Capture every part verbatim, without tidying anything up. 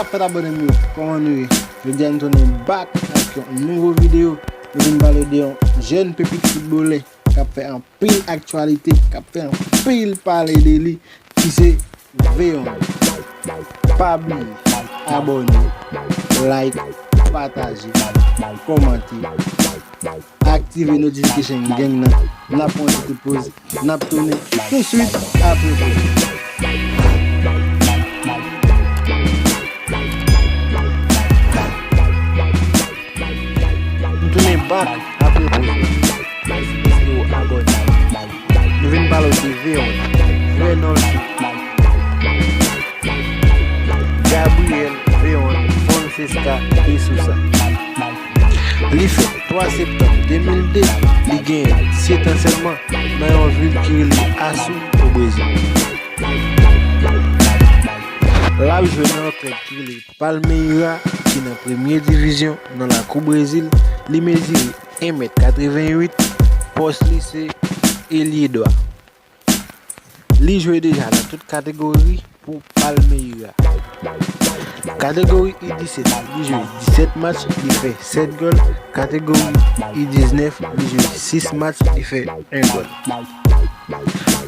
Fèt abòne m yo, kòman nou ye? Jodi a nou tounen back ak yon nouvo videyo. Nou vin pale de yon jèn pepit foutbolè k ap fè anpil aktyalite, k ap fè anpil pale de li, ki se Veon. Pa bliye abòne, like, pataje, kòmante, aktive notification gang nan. N ap pran yon ti kout poz, n ap tounen touswit apre poz. M tounen back apre poz la. Mèsi paske w abòne. Nou vin pale w de Veon. Vrè non l se Gabriel Veon Fonseca de Sousa. Li fèt twa septanm de mil de, li gen disèt an sèlman, nan yon vil ki rele Açu, o Brezil. L ap jwe nan yon klèb ki rele Palmeiras, ki nan premye divizyon nan lakou Brezil. Li mezire en mèt katreventuit, pòs li se elye dwa. Li jwe deja nan tout kategori pou Palmeiras. Kategori U disèt, li jwe disèt match, li fè sèt gòl. Kategori U diznèf, li jwe sis match, li fè en gòl.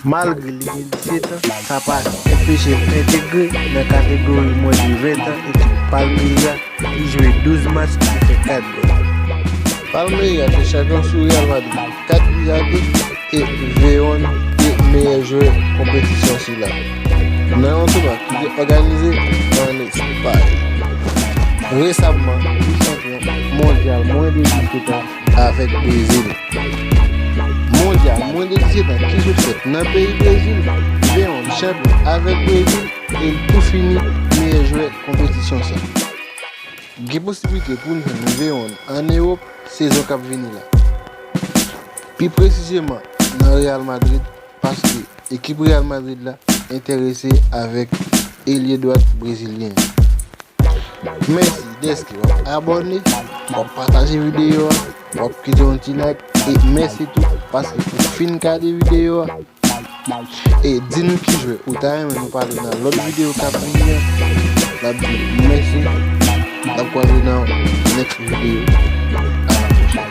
Malgre li gen disèt an, sa pa enpeche l entegre nan kategori mwens de ven an ekip Palmeiras. Li jwe douz match, li fè kat gòl. Palmeiras te chanpyon sou Real Madrid, kat bi a de, e Veon te meyè jwè konpetisyon sila nan yon tounwa ki te òganize ann Espay. Resamman, li chanpyon mondyal mwens de disèt an avèk Brezil. Mondyal mwens de disèt an ki sot fèt nan peyi Brezil, Veon chanpyon avèk Brezil e l tou fini meyè jwè konpetisyon sa. Gen posiblite pou n jwenn Veon ann Ewòp sezon k ap vini la. Pi presizeman nan Real Madrid, paske ekip Real Madrid la enterese avèk elye dwat brezilyen an. Mèsi dèske w ap abòne, w ap pataje videyo a, w ap kite yon ti like, e mèsi tou paske ou fin gade videyo a. E di nou ki jwè ou ta renmen nou pale nan lòt videyo k ap vini an. N ap di w mèsi. N ap kwaze nan yon next videyo. A la pwochèn.